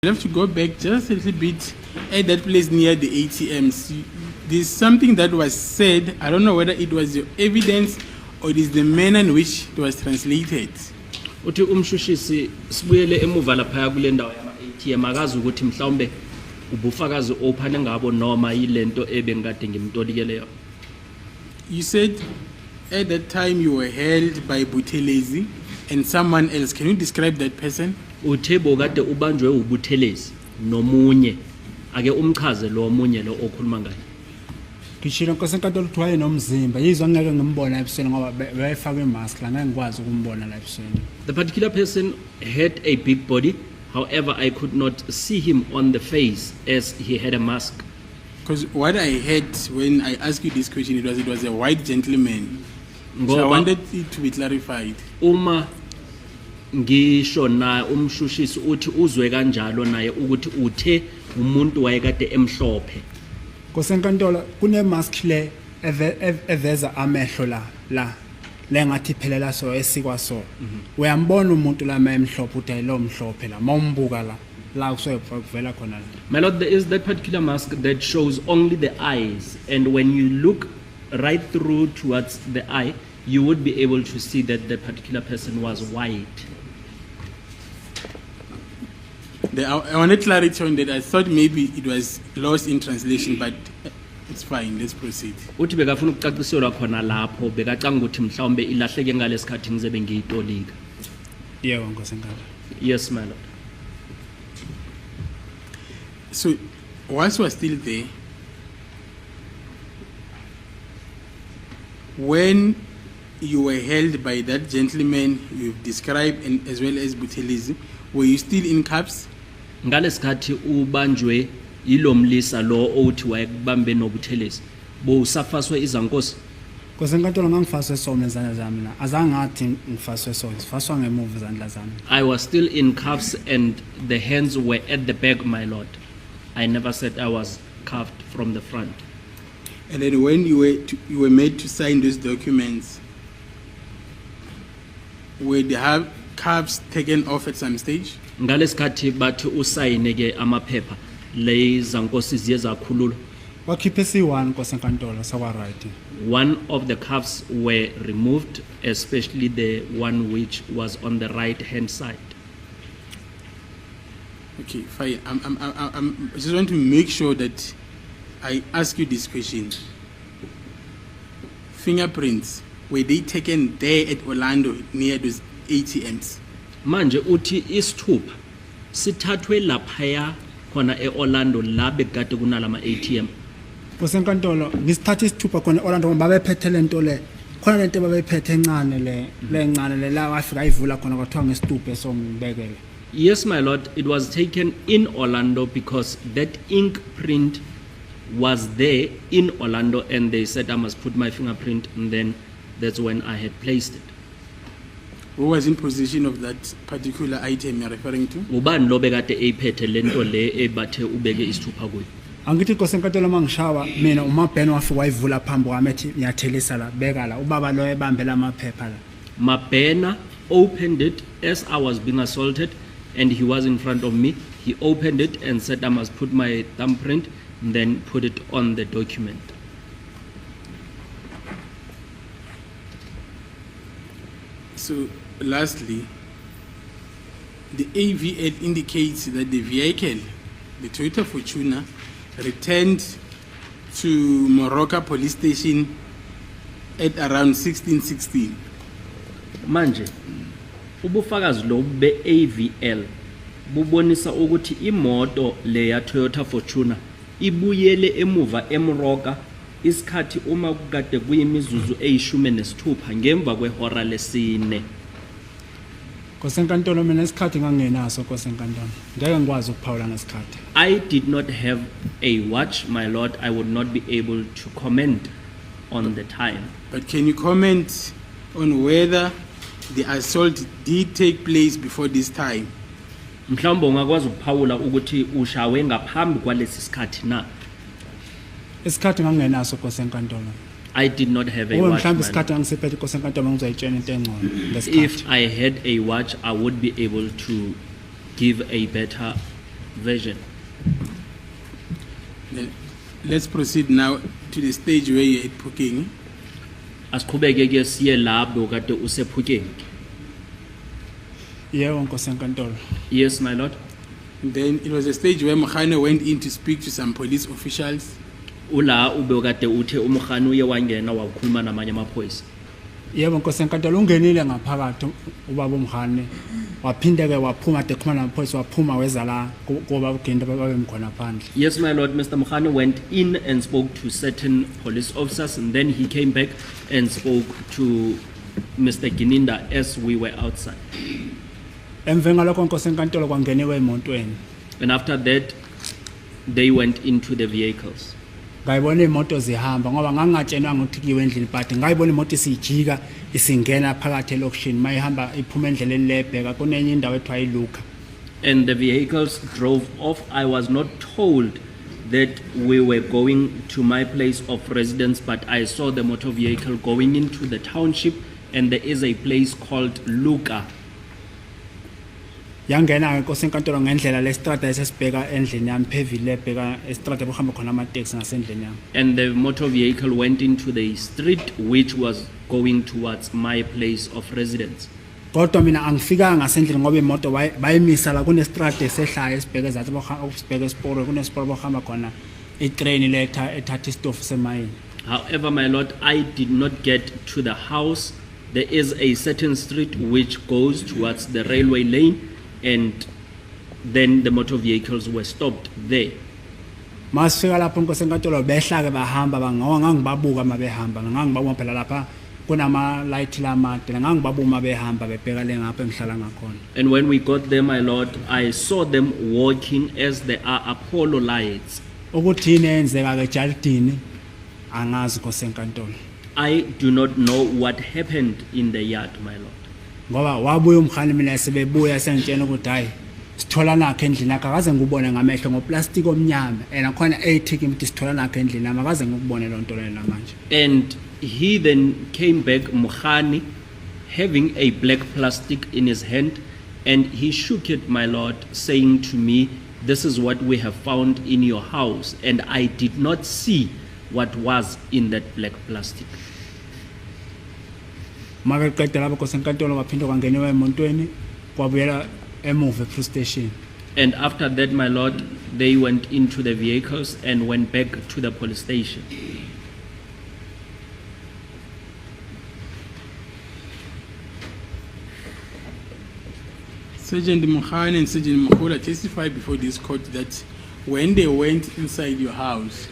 You have to go back just a little bit at that place near the ATMs. There's something that was said. I don't know whether it was your evidence or it is the manner in which it was translated. Uthi umshushisi sibuyele emuva laphaya kule ndawo yama-ATM, akazi ukuthi mhlawumbe ubufakazi ophane ngabo noma yilento ebengikade ngimtolikele yona. You said at that time you were held by Buthelezi and someone else. Can you describe that person? Uthe bokade ubanjwe uButhelezi nomunye, ake umchaze lo omunye lo okhuluma ngaye. Ngishilo, nkosi enkantolo, ukuthi wayenomzimba, yizwa ngeke ngimbona ebusweni ngoba wayefakwe imask la, ngeke ngikwazi ukumbona la ebusweni. The particular person had a big body. However, I could not see him on the face as he had a mask. Because what I heard when I asked you this question, it was a white gentleman. So I Ngoba wanted it to be clarified. Uma ngisho na umshushisi uthi uzwe kanjalo naye ukuthi uthe umuntu wayekade emhlophe. Nkosi enkantolo, kune-mask le eveza amehlo la la le ngathi iphelela so esikwa so, uyambona umuntu la ma emhlophe ukuthi ayilo mhlophe la ma umbuka la la kusuke kuvela khona la. My lord, there is that particular mask that shows only the eyes, and when you look right through towards the eye, you would be able to see that the particular person was white. I wanted clarity on that. I thought maybe it was lost in translation, but it's fine. Let's proceed. Uthi bekafuna ukucaciselwa khona lapho, bekacanga ukuthi mhlawumbe ilahleke ngalesikhathi ngizobe ngiyitolika. Yebo, nkosi enkantolo. Yes, my lord. So, whilst we're still there, when you were held by that gentleman you've described, and as well as Buthelezi, were you still in cuffs? Ngalesikhathi ubanjwe yilomlisa lo othi wayekubambe noButhelezi, bowusafaswe izankosi? Nkosi enkantolo, ngangifaswe so nezandla zami la, azange ngathi ngifaswe so, ngifaswa ngemuva izandla zami. I was still in cuffs and the hands were at the back, my lord. I never said I was cuffed from the front. And then when you were made to sign those documents, were the cuffs taken off at some stage? Ngalesikhathi bathi usayine ke amaphepha, lezankosi ziye zakhululwa? Wakhipha esi-one, nkosi enkantolo, sakwa-right. One of the cuffs were removed, especially the one which was on the right hand side. Okay, fine. I just want to make sure that I ask you this question. Fingerprints, were they taken there at Orlando near those ATMs? Manje uthi isithupha sithathwe laphaya khona eOrlando la bekade kunalama ATM? Nkosi enkantolo, ngisithatha isithupha khona e-Orlando ngoba babephethe le nto le khona, le nto babephethe encane le le ncane le la wafika ayivula khona, kwathiwa ngesituphe so ngibekele. Yes, my lord, it was taken in Orlando because that ink print was there in Orlando and they said I must put my fingerprint, and then that's when I had placed it. Who was in possession of that particular item you're referring to? Ubani lo bekade eyiphethe lento le ebathe ubeke isithupha kuyo? Angithi, nkosi enkantolo, uma ngishawa mina uMabhena wafika wayivula phambi kwami, ethi ngiyathelisa la, beka la, ubaba lo ebambe lamaphepha la. Mabena opened it as I was being assaulted and he was in front of me. He opened it and said I must put my thumbprint and then put it on the document. So, lastly, the AVL indicates that the vehicle, the Toyota Fortuner, returned to Moroka Police Station at around 16:16. Manje ubufakazi lobu be-AVL bubonisa ukuthi imoto le ya Toyota Fortuner ibuyele emuva eMoroka isikhathi uma kukade kuyimizuzu eyishumi nesithupha ngemva kwehora lesine. Nkosi enkantolo, mina isikhathi ngangingenaso, nkosi enkantolo, ngeke ngikwazi ukuphawula ngesikhathi. I did not have a watch, my lord. I would not be able to comment on the time. But can you comment on whether the assault did take place before this time? Mhlawumbe ungakwazi ukuphawula ukuthi ushawe ngaphambi kwalesi sikhathi na? Isikhathi ngangingenaso, nkosi enkantolo. I did not have a Ube watch, mhlawumbe my lord. isikhathi ngangisiphethe, nkosi enkantolo, ngizoyitshela into engcono ngesikhathi. If I had a watch, I would be able to give a better version. Then let's proceed now to the stage where you're at Phokeng. Asiqhubeke ke siye lapho kade usePhokeng. Yebo, nkosi enkantolo. Yes, my lord. Then it was a stage where Mohane went in to speak to some police officials. Ula ube kade uthe uMohane uye wangena wakhuluma namanye amaphoyisa. Yebo, nkosi enkantolo, ungenile ngaphakathi ubaba uMhane, waphinde ke waphuma ade khuluma namaphoyisa, waphuma weza la kuba uGininda babemkhona phandle. Yes, my lord, Mr. Mohane went in and spoke to certain police officers, and then he came back and spoke to Mr. Gininda as we were outside. Emveni kwalokho, nkosi enkantolo, kwangeniwe emotweni. And after that, they went into the vehicles. Ngayibona iy'moto zihamba ngoba ngangingatshenwanga ukuthi kuyiwe endlini, but ngayibona imoto isijika isingena phakathi elokishini uma ihamba iphuma endleleni lebheka kunenye indawo ethiwa iLuka. And the vehicles drove off. I was not told that we were going to my place of residence, but I saw the motor vehicle going into the township, and there is a place called Luka. Yangena-ke, nkosi enkantolo, ngendlela lestrada esesibheka endlini yami phevili lebheka estrada kuhamba khona amateksi ngasendlini yami. And the motor vehicle went into the street which was going towards my place of residence. Kodwa mina angifikanga ngasendlini ngoba imoto bayimisa la kunestrada esehlayo esibheke ezansi sibheke esiporo kunesiporo bokuhamba khona itrain letha ethatha isitofu semayini. However, my lord, I did not get to the house. There is a certain street which goes towards the railway lane, and then the motor vehicles were stopped there. Masifika lapho, nkosi enkantolo, behla-ke bahamba bangoba ngangibabuka uma behamba ngangibabuka phela lapha kunama-light lamade ngangibabuka uma behamba bebheka le ngapha engihlala ngakhona. And when we got there, my lord, I saw them walking as there are Apollo lights. Ukuthi yini eyenzeka-ke ejalidini angazi, nkosi enkantolo. I do not know what happened in the yard, my lord. Ngoba wabuya uMhani mina sebebuya sengitshena ukuthi hhayi sithola nakho endlini yakhe akaze ngikubone ngamehlo ngoplastiki omnyama and akhona ethi kimi ukuthi sithola nakho endlini yami akaze ngikubone loo nto leyo namanje. And he then came back, Mukhani, having a black plastic in his hand, and he shook it, my lord, saying to me, "This is what we have found in your house." And I did not see what was in that black plastic. Uma beqeda lapho, nkosi enkantolo, kwaphinde kwangeniwa emontweni kwabuyela emuva e-police station. And after that, my lord, they went into the vehicles and went back to the police station. Sergeant Mohane and Sergeant Mogola testified before this court that when they went inside your house,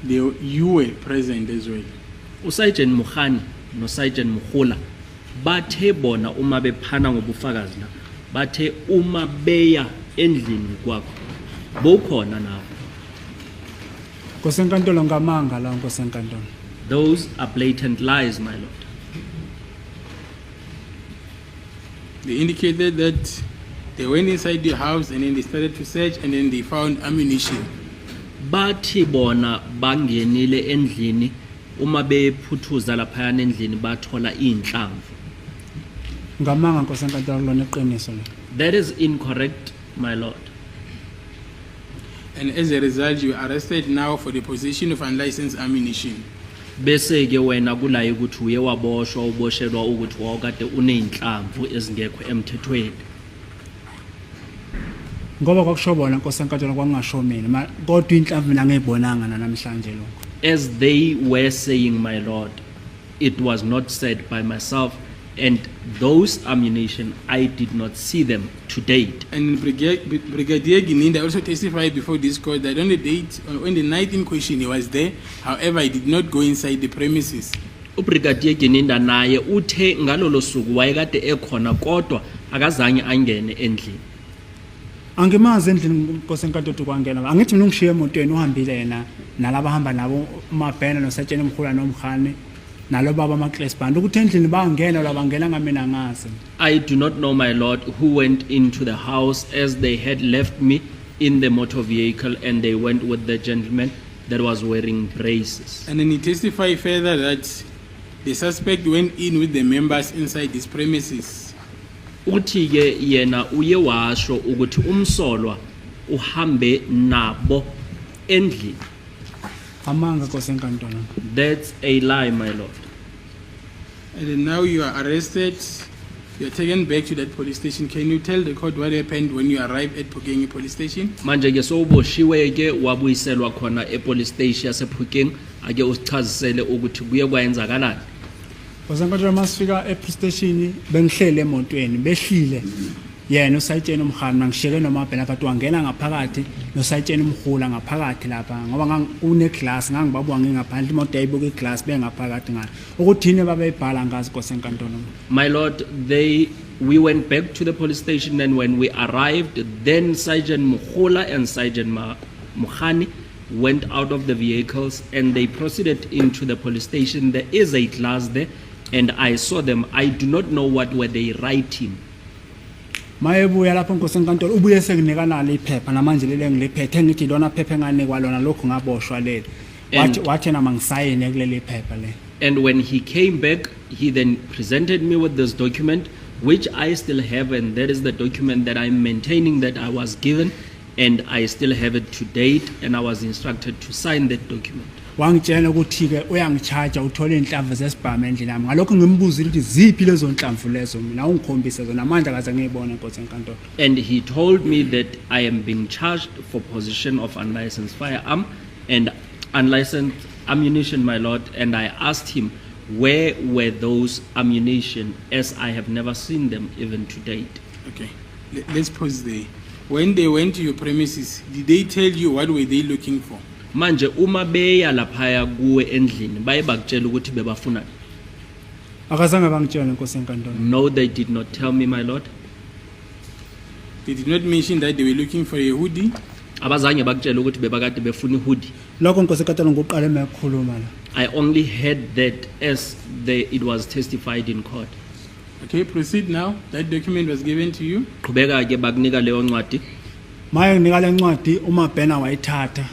you were present as well. USergeant Mukhani noSergeant Mukhula bathe bona uma bephana ngobufakazi la bathe uma beya endlini kwakho bowukhona nawe. Nkosi enkantolo, ngamanga la, nkosi enkantolo. Those are blatant lies, my lord. They indicated that they went inside your house and then they started to search and then they found ammunition. Bathi bona bangenile endlini uma bephuthuza laphayana endlini bathola inhlamvu. Ngamanga, nkosi enkantolo, kulona iqiniso le. That is incorrect, my lord. And as a result, you were arrested now for the possession of unlicensed ammunition. Bese ke wena kulaye ukuthi uye waboshwa uboshelwa ukuthi wawukade uneyinhlamvu ezingekho emthethweni. Ngoba kwakusho bona, nkosi enkantolo, kwakungasho mina. Kodwa inhlamvu mina angiyibonanga namhlanje lokho. As they were saying, my lord, it was not said by myself, and those ammunition, I did not see them to date. And Brigadier Gininda also testified before this court that on the date, on the night in question, he was there. However, he did not go inside the premises. UBrigadier Gininda naye uthe ngalolo suku wayekade ekhona kodwa akazange angene endlini. Angimazi endlini, nkosi enkantolo, ukuthi kwangena angithi mina ungishiye emotweni uhambile yena nalaba hamba nabo uMabhena noSetsheni Mkhula noMkhane nalo baba amaClesband ukuthi endlini bangena la bangena ngamina ngazi. I do not know, my lord, who went into the house, as they had left me in the motor vehicle and they went with the gentleman that was wearing braces. And then he testified further that the suspect went in with the members inside his premises. Uthi ke yena uye washo ukuthi umsolwa uhambe nabo endlini. Amanga, Nkosi enkantolo. That's a lie, my lord. And then now you are arrested, you are taken back to that police station. Can you tell the court what happened when you arrived at Phokeng police station? Manje ke sowuboshiwe ke wabuyiselwa khona epolice station yasePhokeng, ake usichazisele ukuthi kuye kwayenzakalani. Nkosi enkantolo, masifika epolice station bengihlele emotweni, behlile yena usayitsheni umhani, ngishiyeke noMabhena but wangena ngaphakathi nosayitsheni umhula ngaphakathi lapha ngoba kune-glass, ngangibabuka ngingaphandle, imoto yayibuka iglass bengaphakathi ngalo ukuthi yini babeyibhala ngazi, Nkosi enkantolo. My lord, they we went back to the police station, and when we arrived, then Sergeant Mukhula and Sergeant Mukhani went out of the vehicles and they proceeded into the police station. There is a glass there and I saw them. I do not know what were they writing. Mayebuya lapho, Nkosi enkantolo, ubuye senginika nalo iphepha namanje leli engiliphethe, engithi lona phepha enganikwa lona lokhu ngaboshwa leli. Wathi wathi yena mangisayine kuleli phepha le. And when he came back, he then presented me with this document, which I still have, and that is the document that I'm maintaining that I was given, and I still have it to date, and I was instructed to sign that document. Wangitshela ukuthi-ke uyangi-charge uthole iy'nhlamvu zesibhamu endlini yami. Ngalokho ngimbuzile ukuthi ziphi lezo nhlamvu lezo, mina ungikhombise zona, amandla kaze ngiyibone, Nkosi enkantolo. And he told me that I am being charged for possession of unlicensed firearm and unlicensed ammunition, my lord. And I asked him where were those ammunition, as I have never seen them even to date. Okay, let's pause there. When they went to your premises, did they tell you what were they looking for? Manje uma beya laphaya kuwe endlini, baye bakutshela ukuthi bebafuna? Akazange bangitshele, Nkosi enkantolo. No, they did not tell me, my lord. They did not mention that they were looking for a hoodie. Abazange bakutshela ukuthi bebakade befuna ihoodie? Lokho, Nkosi enkantolo, ngokuqala emakhuluma la. I only heard that as it was testified in court. Okay, proceed now. That document was given to you. Qhubeka ke, bakunika leyo ncwadi. Maye nginika le ncwadi, uMabhena wayithatha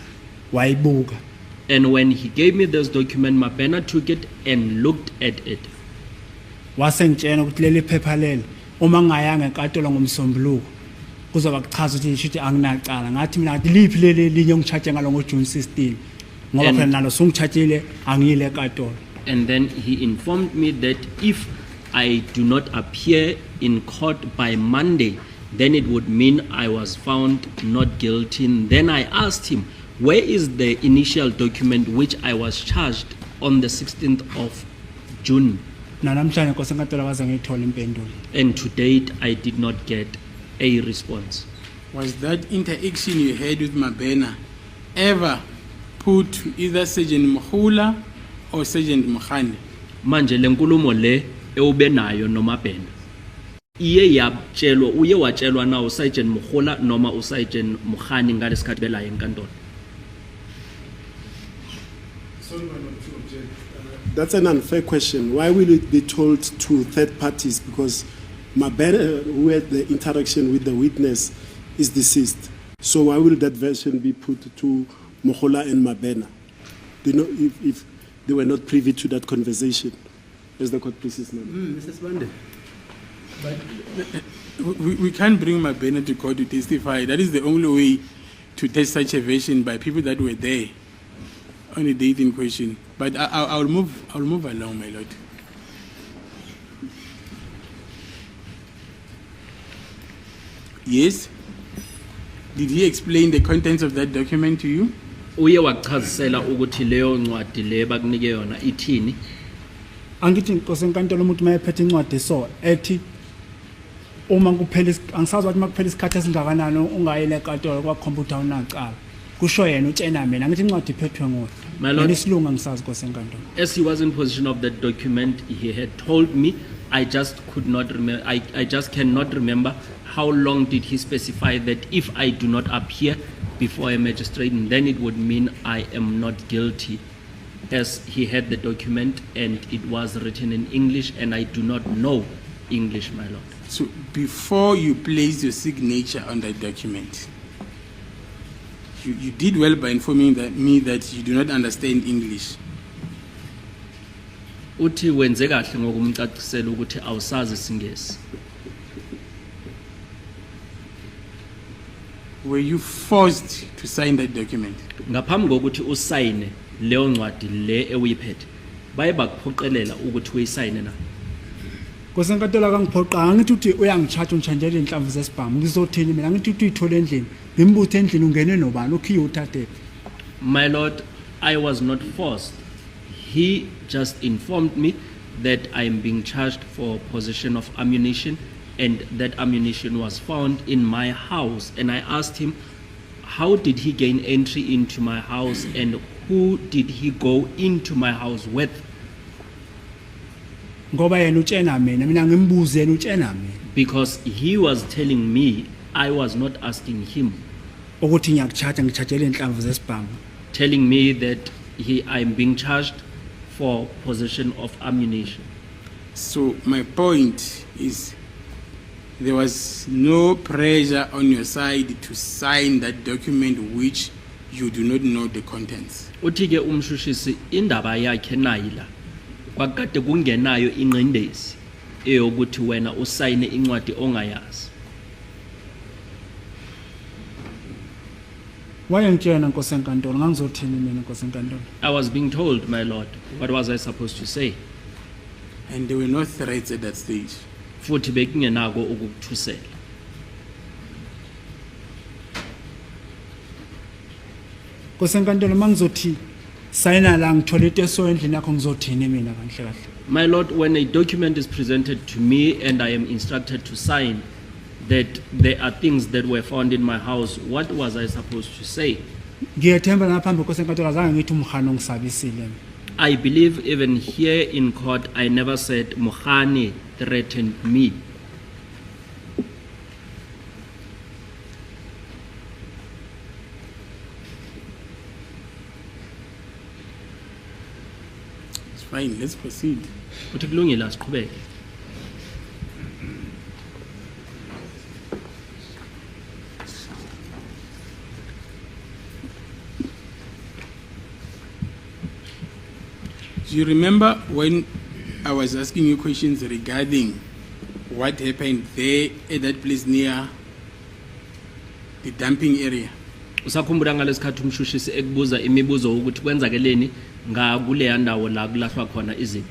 wayibuka. And when he gave me this document, Mabena took it and looked at it. Wase ngitshela ukuthi leli phepha leli uma ngingayanga enkantolo ngomsombuluko kuzoba kuchaza ukuthi shuthi anginacala. Ngathi mina, ngathi liphi leli linye ongi-charge ngalo ngoJune 16, ngoba phela nalo sungi-chargile angiyile enkantolo. And then he informed me that if I do not appear in court by Monday, then it would mean I was found not guilty. And then I asked him, where is the initial document which I was charged on the 16th of June? Nanamhlanje, Nkosi enkantolo, akaze ngiyithole impendulo. And to date, I did not get a response. Was that interaction you had with Mabena ever put to either Sergeant Mukhula or Sergeant Mukhani? Manje lenkulumo le ewube nayo noMabhena iye yatshelwa, uye watshelwa na uSergeant Mukhula noma uSergeant Mukhani ngalesikhathi belayo enkantolo? Sorry, my lord, to object. That's an unfair question. Why will it be told to third parties? Because Mabena, who had the interaction with the witness, is deceased. So why will that version be put to Mohola and Mabena? They know if they were not privy to that conversation, as the court pleases now. Mr. Sibande. We can't bring Mabena to court to testify. That is the only way to test such a version, by people that were there on the date in question. But I'll move along, my lord. Yes. Did he explain the contents of that document to you? Uye wakuchazisela ukuthi leyo ncwadi le bakunike yona ithini? Angithi, Nkosi enkantolo, umuntu uma ephethe incwadi so ethi uma kuphela angisazi wathi uma kuphela isikhathi esingakanani ungayile enkantolo kwakhomba ukuthi awunacala, kusho yena utshena mina. Angithi incwadi iphethwe nguye. My lord. Mina isilungu angisazi, Nkosi enkantolo. As he was in possession of that document, he had told me. I just could not remember. I just cannot remember how long did he specify that if I do not appear before a magistrate, then it would mean I am not guilty. As he had the document and it was written in English, and I do not know English, my lord. So before you placed your signature on that document, you did well by informing me that you do not understand English. Uthi wenze kahle ngokumcacisela ukuthi awusazi isiNgesi. Were you forced to sign that document? Ngaphambi kokuthi usayine leyo ncwadi le ewuyiphethe, baye bakuphoqelela ukuthi uyisayine na? Nkosi enkantolo, akangiphoqanga. Angithi uthi uyangi-charge, ungi-chargela iy'nhlamvu zesibhamu, ngizothini mina? Angithi uthi uyithole endlini, ngimbuthe endlini, ungene nobani, ukhiye uthathephi? My lord, I was not forced. He just informed me that I am being charged for possession of ammunition and that ammunition was found in my house. And I asked him, how did he gain entry into my house and who did he go into my house with? Ngoba yena utshena mina, mina ngimbuze, yena utshena mina. Because he was telling me, I was not asking him, Ukuthi ngiyaku-charge, ngi-chargele iy'nhlamvu zesibhamu. Telling me that I'm being charged for possession of ammunition. So my point is there was no pressure on your side to sign that document which you do not know the contents. Uthi ke umshushisi indaba yakhe nayi la, kwakade kungenayo ingcindezi eyokuthi wena usayine incwadi ongayazi. Wayengitshena, nkosi enkantolo, ngangizothini mina, nkosi enkantolo? I was being told, my lord. What was I supposed to say? And there were no threats at that stage. Futhi bekungenako ukukuthusela. Nkosi enkantolo, uma ngizothi sayina la, ngithole into eso endlini yakho, ngizothini mina kahle kahle? My lord, when a document is presented to me and I am instructed to sign that there are things that were found in my house, what was I supposed to say? Ngiyethemba ngaphambi kwenkosi enkantolo azange ngithi uMohani ongisabisile mina. I believe even here in court I never said Mohani threatened me. It's fine, let's proceed. Uthi kulungile, asiqhubeke. Do you remember when I was asking you questions regarding what happened there at that place near the dumping area? Usakhumbula ngalesikhathi umshushisi ekubuza imibuzo ukuthi kwenzakeleni ngakuleya ndawo la kulahlwa khona izinto?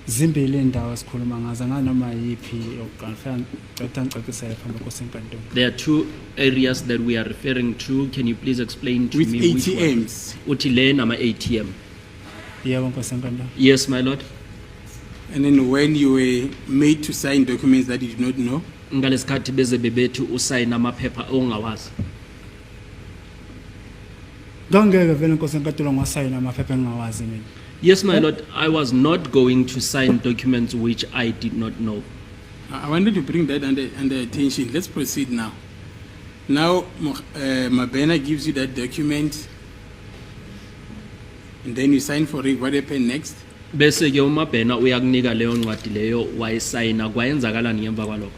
Zimbili indawo esikhuluma ngazo, nganoma yiphi yokuqala? Fika ngicela ngicacisele phambi kwenkosi enkantolo. There are two areas that we are referring to. Can you please explain to With me which one? ATMs. Uthi le nama ATM. Yebo, nkosi enkantolo. Yes, my lord. And then when you were made to sign documents that you did not know? Ngalesikhathi beze bebethi usayina amaphepha ongawazi. Ngangeke vele, nkosi enkantolo, ngiwasayina amaphepha engingawazi mina. Yes, my lord, I was not going to sign documents which I did not know. I wanted to bring that under attention. Let's proceed now. Now, Mabena gives you that document, and then you sign for it. What happened next? Bese ke uMabhena uyakunika leyo ncwadi leyo, wayisayina, kwayenzakalani ngemva kwalokho?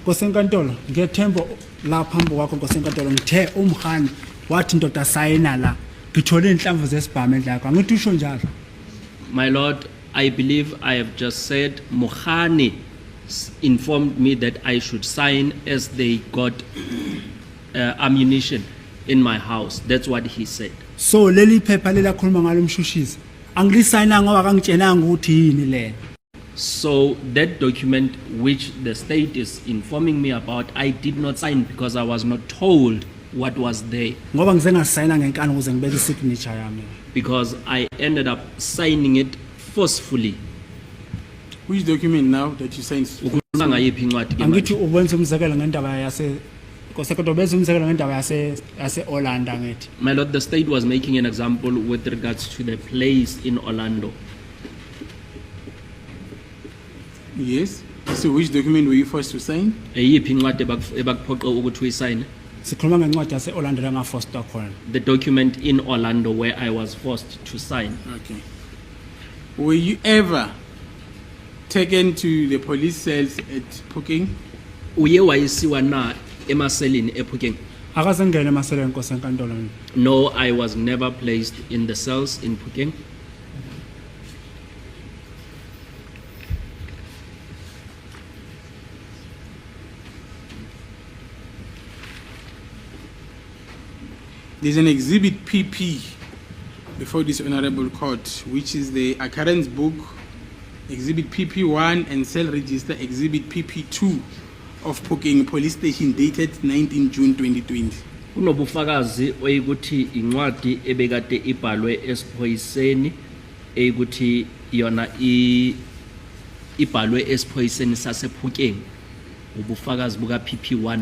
Nkosi enkantolo, ngiyethemba la phambi kwakho, nkosi enkantolo, ngithe uMohani wathi, "Ndoda, sayina la, ngithole inhlamvu zesibhamu endlini yakho." Angithi usho njalo? My lord, I believe I have just said Mohani informed me that I should sign as they got ammunition in my house. That's what he said. So leli phepha leli akhuluma ngalo umshushisi angilisayinanga ngoba akangitshelanga ukuthi yini lena. So that document which the state is informing me about, I did not sign because I was not told what was there. Ngoba ngize ngasayina ngenkani ukuze ngibeke i-signature yami. Because I ended up signing it forcefully. Which document now that you signed? Ukhuluma ngayiphi incwadi ke Angithi manje? ubenza umzekelo ngendaba yase, nkosi enkantolo, benza umzekelo ngendaba yase Orlando, ngithi. My lord, the state was making an example with regards to the place in Orlando. Yes. So which document were you forced to sign? Eyiphi incwadi ebakuphoqe ukuthi uyisayine? Sikhuluma ngencwadi yase Orlando la nga-forced khona. The document in Orlando where I was forced to sign. Okay. Were you ever taken to the police cells at Phokeng? Uye wayisiwa na emaselini ePhokeng? Akaze ngene emaseleni, nkosi enkantolo, mina. No, I was never placed in the cells in Phokeng. There's an exhibit PP before this honorable court, which is the occurrence book, exhibit PP1 and cell register exhibit PP2 of Phokeng Police Station dated 19 June 2020. Kunobufakazi oyikuthi incwadi ebekade ibhalwe esiphoyiseni eyikuthi yona ibhalwe esiphoyiseni sasePhokeng, ubufakazi buka PP1.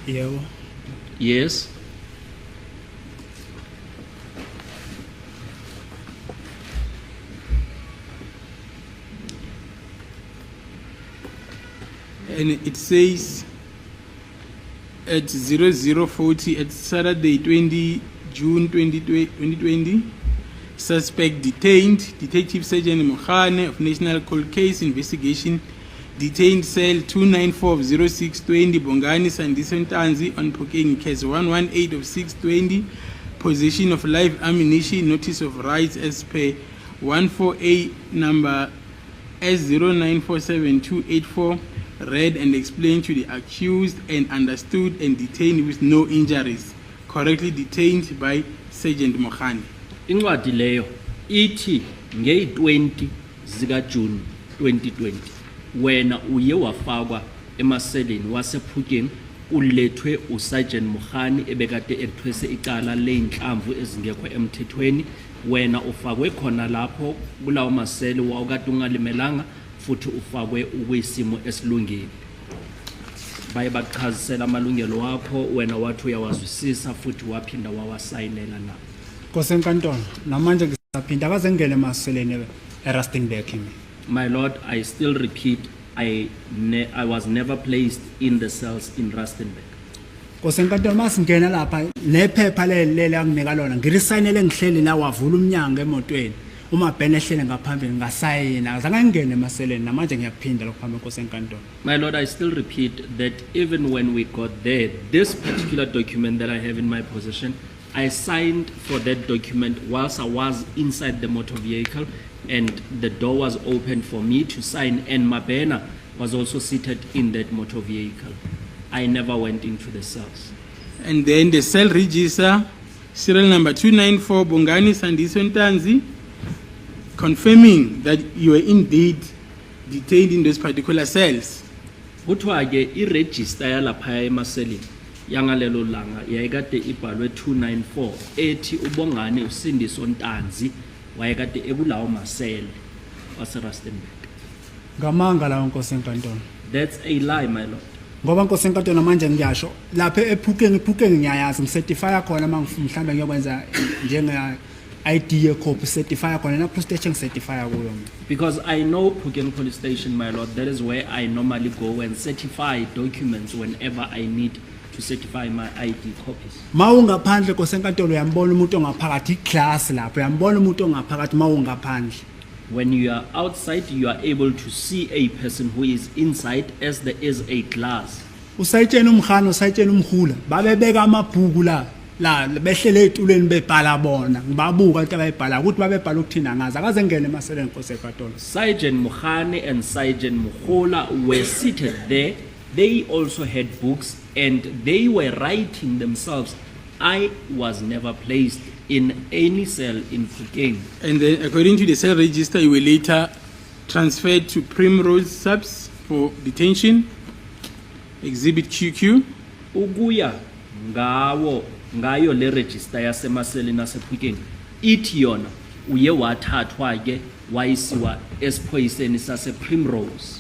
Yebo. Yes. And it says at 0040 at Saturday 20 June 2020, suspect detained, Detective Sergeant Mohane of National Cold Case Investigation detained cell 294 of 0620 Bongani Sandiso Ntanzi on Phokeng case 118 of 620, possession of live ammunition, notice of rights as per 148 number S0947284, read and explained to the accused and understood and detained with no injuries. Correctly detained by Sergeant Mohane. Incwadi leyo ithi ngey20 zika June 2020 wena uye wafakwa emaseleni wasePhokeng, ulethwe uSergeant Mohani ebekade ekuthwese icala leinhlamvu ezingekho emthethweni. Wena ufakwe khona lapho kulawo masele, wawukade ungalimelanga futhi ufakwe ukuyisimo esilungile. Baye bakuchazisela amalungelo wakho, wena wathi uyawazwisisa futhi waphinda wawasayinela na. Nkosi enkantolo, namanje ngisaphinda, akaze ngingene emaseleni eRustenburg mina. My Lord, I still repeat, I was never placed in the cells in Rustenburg. Nkosi enkantolo, masingena lapha nephepha leli anginika lona ngilisayinele ngihleli la, wavula umnyango emotweni uma Ben ehlele ngaphambili, ngasayina, azange ngingene emaseleni. Namanje ngiyakuphinda lokho phambi kwenkosi enkantolo. My Lord, I still repeat that even when we got there, this particular document that I have in my possession, I signed for that document whilst I was inside the motor vehicle and the door was open for me to sign, and Mabena was also seated in that motor vehicle. I never went into the cells. And then the cell register, serial number 294, Bongani Sandiso Ntanzi, confirming that you were indeed detained in those particular cells. Kuthiwa ke iregister yalaphaya emaseleni yangalelo langa yayikade ibhalwe 294, ethi uBongani uSindiso Ntanzi wayekade ekulawo masele waseRustenburg. Ngamanga lawo, nkosi enkantolo. That's a lie, my lord. Ngoba, nkosi enkantolo, manje ngiyasho lapha ePhokeng, iPhokeng ngiyayazi, ngicertifya khona uma mhlawumbe ngiyokwenza njenge ID yecopy, certify khona na police station, ngicertifya kuyo mina. Because I know Phokeng Police Station, my lord. That is where I normally go and certify documents whenever I need to certify my ID copies. Ma ungaphandle, nkosi enkantolo, uyambona umuntu ongaphakathi, iglass lapho, uyambona umuntu ongaphakathi ma ungaphandle. When you are outside, you are able to see a person who is inside, as there is a glass. Usayitshena umhano, usayitshena umhula, babebeka amabhuku la behlele ezitulweni bebhala bona, ngibabuka into abayibhala, ukuthi babebhala ukuthina angazi, akaze ngene emaseleni, nkosi enkantolo. Sergeant Mukhane and Sergeant Mukhola were seated there. They also had books and they were writing themselves. I was never placed in any cell in Phokeng. And then, according to the cell register, you were later transferred to Primrose Subs for detention. Exhibit QQ. Ukuya ngawo ngayo le register yasemaseleni asePhokeng ithi yona uye wathathwa ke wayisiwa esiphoyiseni sasePrimrose.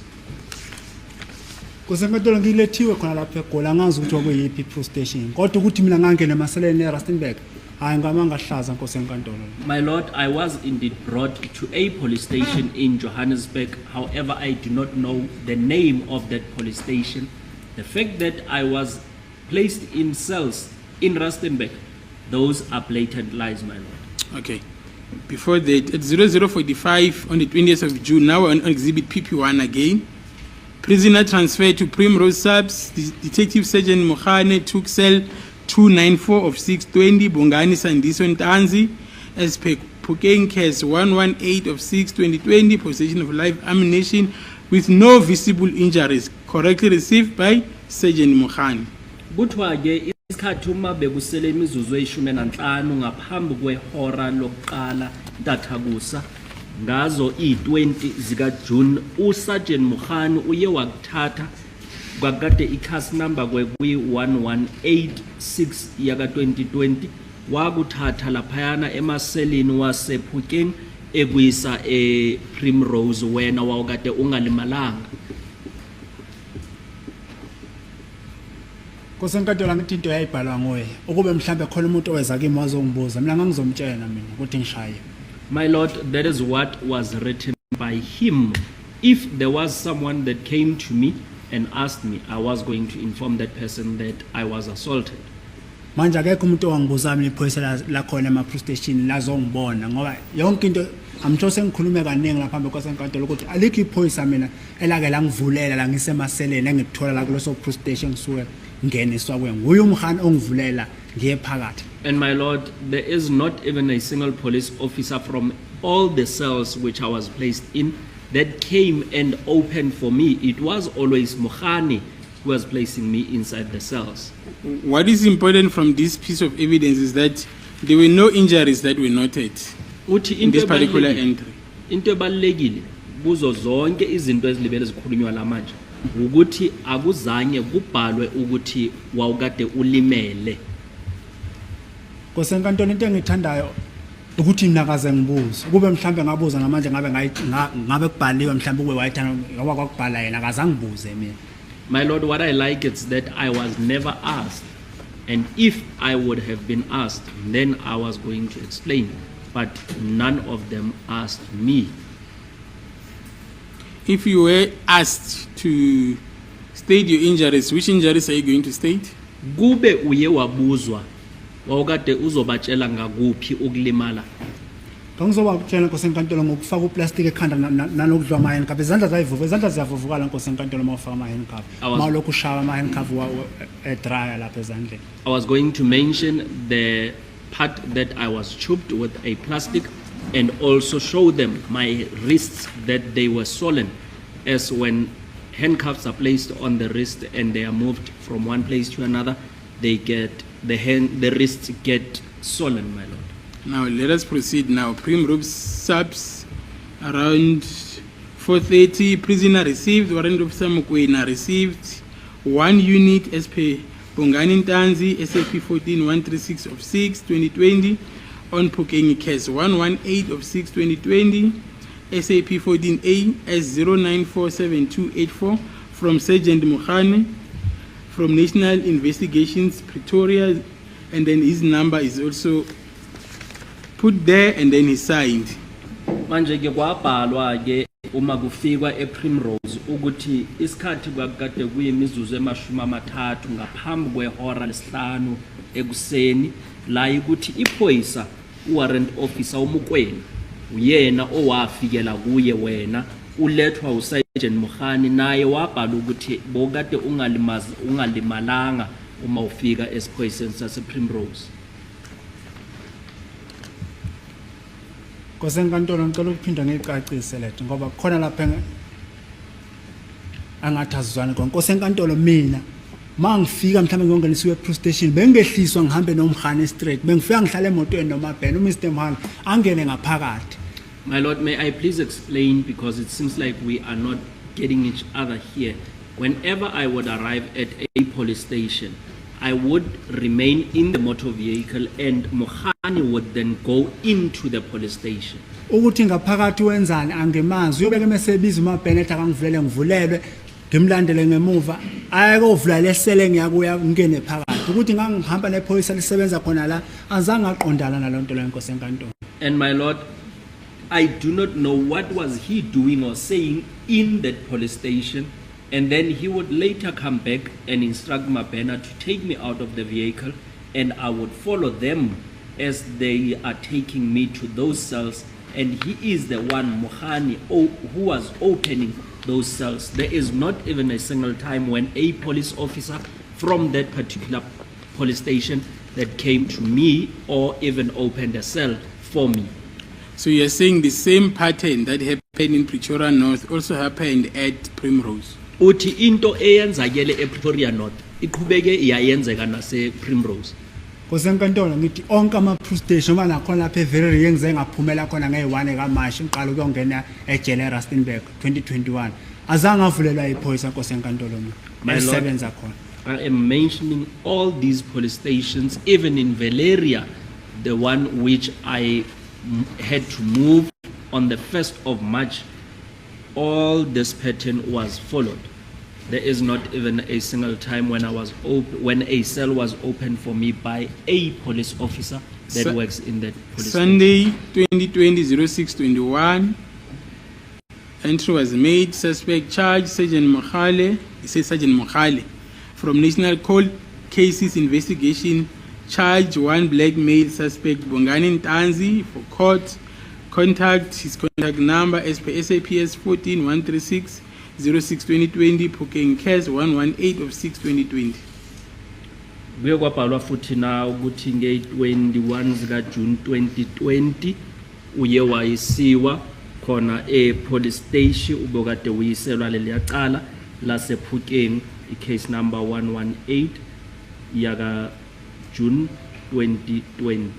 Nkosi enkantolo, ngilethiwe khona lapha eGoli, angazi ukuthi kwakuyiphi i-police station, kodwa ukuthi mina ngangena emaseleni eRustenburg, hhayi, ngamanga ahlaza, nkosi enkantolo. My lord, I was indeed brought to a police station in Johannesburg. However, I do not know the name of that police station. The fact that I was placed in cells in Rustenburg, those are blatant lies, my lord. Okay. Before that, at 0045 on the 20th of June, now on Exhibit PP1 again, prisoner transferred to Primrose Subs. Detective Sergeant Mohane took cell 294 of 620, Bongani Sandiso Ntanzi, as per Phokeng case 118 of 6 2020, possession of live ammunition with no visible injuries, correctly received by Sergeant Mohane. Kuthiwa ke isikhathi Isikhathi uma bekusele imizuzu 15 ngaphambi kwehora lokuqala ntathakusa ngazo i-20 zika June, uSergeant Mukhani uye wakuthatha kwakade i-CAS number kwekuyi 1186 yaka 2020, wakuthatha laphayana emaselini wasePhokeng ekuyisa ePrimrose, wena wawukade ungalimalanga. Nkosi enkantolo, angithi into yayibhalwa nguye. Ukube mhlambe khona umuntu oweza kimi wazongibuza, mina ngangizomtshela mina ukuthi ngishaye. My Lord, that is what was written by him. If there was someone that came to me and asked me, I was going to inform that person that I was assaulted. Manje akekho umuntu owangibuza mina iphoyisa lakhona ema-police station lazongibona, ngoba yonke into, I'm sure sengikhulume kaningi lapha phambi kwesenkantolo ukuthi alikho iphoyisa mina elake langivulela la ngisemaseleni engikuthola la kuleso police station ngisuke ngeniswa kuye. Nguye uMhani ongivulela ngiye phakathi. And my Lord, there is not even a single police officer from all the cells which I was placed in that came and opened for me. It was always Mukhani who was placing me inside the cells. What is important from this piece of evidence is that there were no injuries that were noted Uthi in into this particular entry. Into ebalulekile kuzo zonke izinto ezilibele zikhulunywa la manje ukuthi akuzange kubhalwe ukuthi wawukade ulimele. Nkosi enkantolo, into engithandayo ukuthi mina kaze ngibuze. Kube mhlambe ngabuza namanje ngabe ngabe kubhaliwe mhlambe kube wayithanda ngoba kwakubhala yena, akaze angibuze mina. My Lord, what I like is that I was never asked. And if I would have been asked, then I was going to explain. But none of them asked me. If you were asked to state your injuries, which injuries are you going to state? Kube uye wabuzwa, wawukade uzobatshela ngakuphi ukulimala? Ngizobatshela, Nkosi enkantolo, ngokufaka uplastic ekhanda nanokudliwa ama-handcuff. Izandla zayivuva, izandla ziyavuvukala, Nkosi enkantolo, uma ufaka ama-handcuff. Uma ulokhu ushawa ama-handcuff edraya lapha ezandleni. I was going to mention the part that I was choked with a plastic and also show them my wrists, that they were swollen, as when handcuffs are placed on the wrist and they are moved from one place to another, they get the hand the wrists get swollen, my lord. Now let us proceed now. Primrose SAPS around 4:30, prisoner received, Warrant Officer Mokoena received one unit as per Bongani Ntanzi, SAP 14 136 of 6 2020 on Phokeng case 118 of 6 2020, SAP 14A S0947284 from Sergeant Mukhane from National Investigations Pretoria, and then his number is also put there and then he signed. Manje ke kwabhalwa ke uma kufikwa ePrimrose ukuthi isikhathi kwakade kuyimizuzu 30 ngaphambi kwehora lesihlanu ekuseni la ukuthi iphoyisa uWarrant Officer uMukwena uyena owafikela kuye wena ulethwa uSergeant Mukhani, naye wabhala ukuthi bokade ungalimazi ungalimalanga uma ufika esiphoyiseni sasePrimrose. Nkosi enkantolo, ngicela ukuphinda ngicacise letho ngoba khona lapha angathi azizwane khona. Nkosi enkantolo, mina ma ngifika mhlawumbe ngiyongenisiwe e-police station, bengehliswa ngihambe noMhane straight. Bengifika ngihlale emotweni noMabhena, uMr Mhane angene ngaphakathi. My Lord, may I please explain, because it seems like we are not getting each other here. Whenever I would arrive at a police station, I would remain in the motor vehicle and Mohani would then go into the police station. Ukuthi ngaphakathi wenzani angimazi. Uyobeke mesebiza uMabhena ethi akangivulele, ngivulelwe, ngimlandele ngemuva ayekovula lesele ngiyakuya ngingene phakathi. Ukuthi ngangihamba nephoyisa lisebenza khona la, azange aqondana nalonto leyo, Nkosi enkantolo. And my Lord, I do not know what was he doing or saying in that police station. And then he would later come back and instruct Mabena to take me out of the vehicle, and I would follow them as they are taking me to those cells. And he is the one, Mohani, who was opening those cells. There is not even a single time when a police officer from that particular police station that came to me or even opened a cell for me. So you're saying the same pattern that happened in Pretoria North also happened at Primrose? Uthi into eyenzakele ePretoria North Iqhubeke yayenzeka nase Primrose. Nkosi yenkantolo, ngithi onke ama-police station, ngoba nakhona lapha eVillieria engize ngaphumela khona ngeyi-1 kaMashi, ngiqala ukuyongena ejele eRustenburg 2021, azange avulelwa iphoyisa, nkosi yenkantolo, mina My lord. elisebenza khona. I am mentioning all these police stations, even in Villieria, the one which I had to move on the 1st of March, all this pattern was followed. There is not even a single time when a cell was opened for me by a police officer that works in that police station. Sunday, 2020 0621. Entry was made. Suspect charged Sergeant Mohale, it says Sergeant Mohale, from National Cold Cases Investigation, charged one black male suspect, Bongani Ntanzi, for court. Contact, his contact number as per SAPS 14 136 06 2020, Phokeng Case 118 of 6 2020. Kuye kwabhalwa futhi na ukuthi nge-21 zika June 2020 uye wayisiwa khona e-police station, ubokade uyiselwa leliya cala lasePhokeng, i-case number 118 yaka June 2020.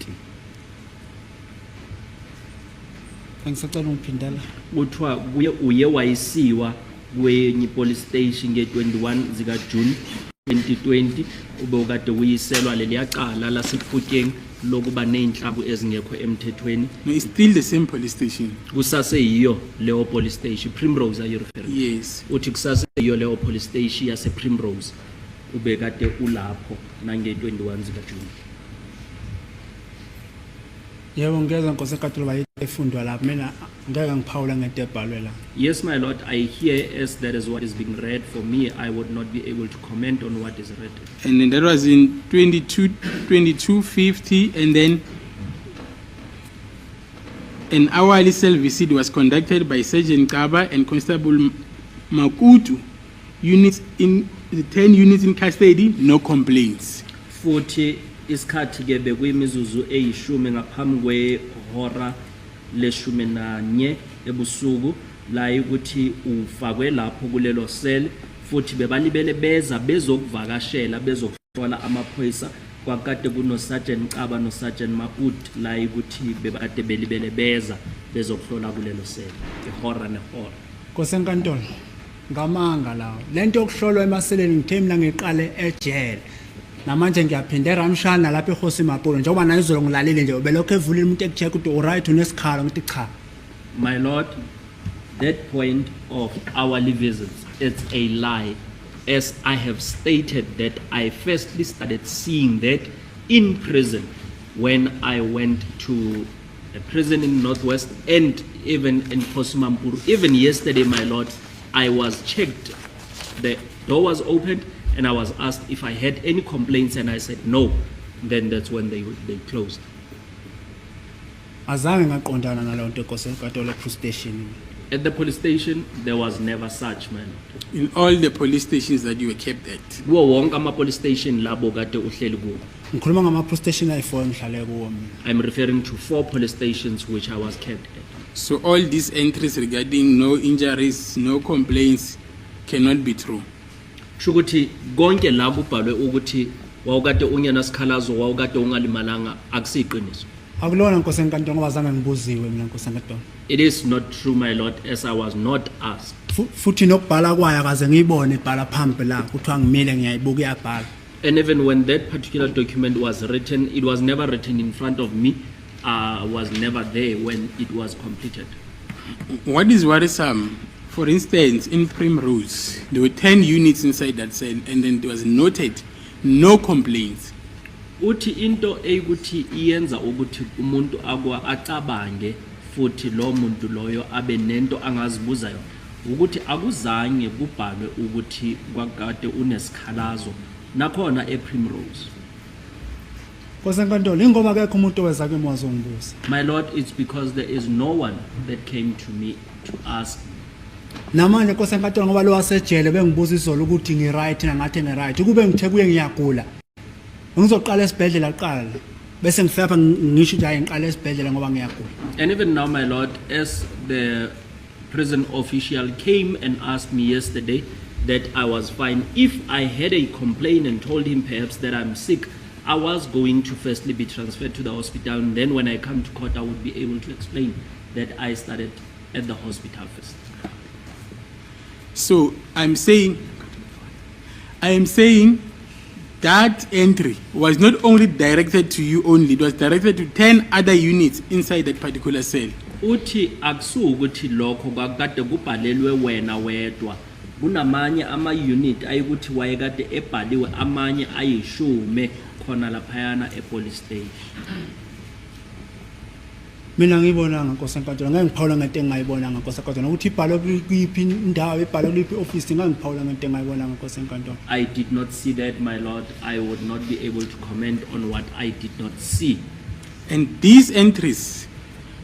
Angisacela ungiphindela. Kuthiwa kuye uye wayisiwa kwenye police station nge-21 zika June 2020, ube ukade uyiselwa leliya cala lasePhokeng lokuba nezinhlamvu ezingekho emthethweni. No, it's still the same police station. Kusaseyiyo leyo police station, Primrose, are you referring? Yes. Uthi kusaseyiyo leyo police station yase Primrose, ube kade ulapho nange-21 zika June. Yebo, ngiyezwa, nkosi enkantolo, bayinto efundwa lapha, mina ngeke ngiphawule ngento ebhalwe la. Yes, my lord, I hear as that is what is being read for me. I would not be able to comment on what is read. And then that was in 22, 2250, and then an hourly cell visit was conducted by Sergeant Kaba and Constable Makutu. Units in the 10 units in custody, no complaints. Futhi isikhathi ke bekuyimizuzu eyishumi ngaphambi kwehora leshumi nanye ebusuku la ukuthi ufakwe lapho kulelo cell, futhi bebalibele beza bezokuvakashela, bezokuhlola amaphoyisa, kwakade kuno Sergeant Caba no Sergeant Makut la ukuthi bebade belibele beza bezokuhlola kulelo cell ihora nehora. Nkosi enkantolo, ngamanga lawo. Lento yokuhlolwa emaseleni, ngithe mina ngiqale ejele, namanje ngiyaphinda eRamshana lapha eKgosi Mampuru, njengoba nayizolo ngilalile nje, ubelokhu evulile umuntu eku-check ukuthi uright, unesikhalo, ngithi cha. My lord, that point of hourly visits, it's a lie. As I have stated that I firstly started seeing that in prison when I went to a prison in Northwest and even in Kgosi Mampuru. Even yesterday, my lord, I was checked. The door was opened and I was asked if I had any complaints and I said no. Then that's when they closed. Azange ngaqondana naleyo nto, nkosi enkantolo, e-police station. At the police station, there was never such, my lord. In all the police stations that you were kept at. Kuwo wonke ama-police station labo kade uhleli kuwo. Ngikhuluma ngama-police station ayi-4 engihlale kuwo mina. I'm referring to four police stations which I was kept at. So all these entries regarding no injuries, no complaints cannot be true. Kusho ukuthi konke la kubhalwe ukuthi wawukade ungenasikhalazo, wawukade ungalimalanga, akusiyiqiniso. Akulona, nkosi enkantolo, ngoba zange ngibuziwe mina, nkosi enkantolo. It is not true, my lord, as I was not asked. Futhi nokubhala kwayo akaze ngiyibone ibhala phambi la kuthiwa ngimile, ngiyayibuka iyabhala. And even when that particular document was written, it was never written in front of me. I was never there when it was completed. What is worrisome, for instance, in Primrose, there were 10 units inside that cell, and then it was noted no complaints. Uthi into eyikuthi iyenza ukuthi umuntu akwa acabange futhi lo muntu loyo abe nento angazibuza yona ukuthi akuzange kubhalwe ukuthi kwakade unesikhalazo nakhona ePrimrose. Nkosi enkantolo, ingoba akekho umuntu oweza kimi wazongibuza. My lord, it's because there is no one that came to me to ask. Namanje, nkosi enkantolo, ngoba lo wasejele bengibuza izolo ukuthi ngi-right na, ngathi ngi-right. Kube ngithe kuye ngiyagula, ngizoqala esibhedlela kuqala bese ngifika lapha ngisho ukuthi hayi, ngiqala esibhedlela ngoba ngiyagula. And even now, my lord, as the prison official came and asked me yesterday that I was fine. If I had a complaint and told him perhaps that I'm sick, I was going to firstly be transferred to the hospital, and then when I come to court, I would be able to explain that I started at the hospital first. So I am saying that entry was not only directed to you only, it was directed to 10 other units inside that particular cell. Uthi akusukuthi lokho kwakade kubhalelwe wena wedwa, kunamanye ama-unit ayikuthi wayekade ebhaliwe, amanye ayishume khona laphayana e-police station. Mina ngiyibonanga, nkosi enkantolo. Ngeke ngiphawula ngento engingayibonanga, nkosi enkantolo, nokuthi ibhalwe kuyiphi indawo, ibhalwe kuliphi office. Ngeke ngiphawula ngento engingayibonanga, nkosi enkantolo. I did not see that, my lord. I would not be able to comment on what I did not see. And these entries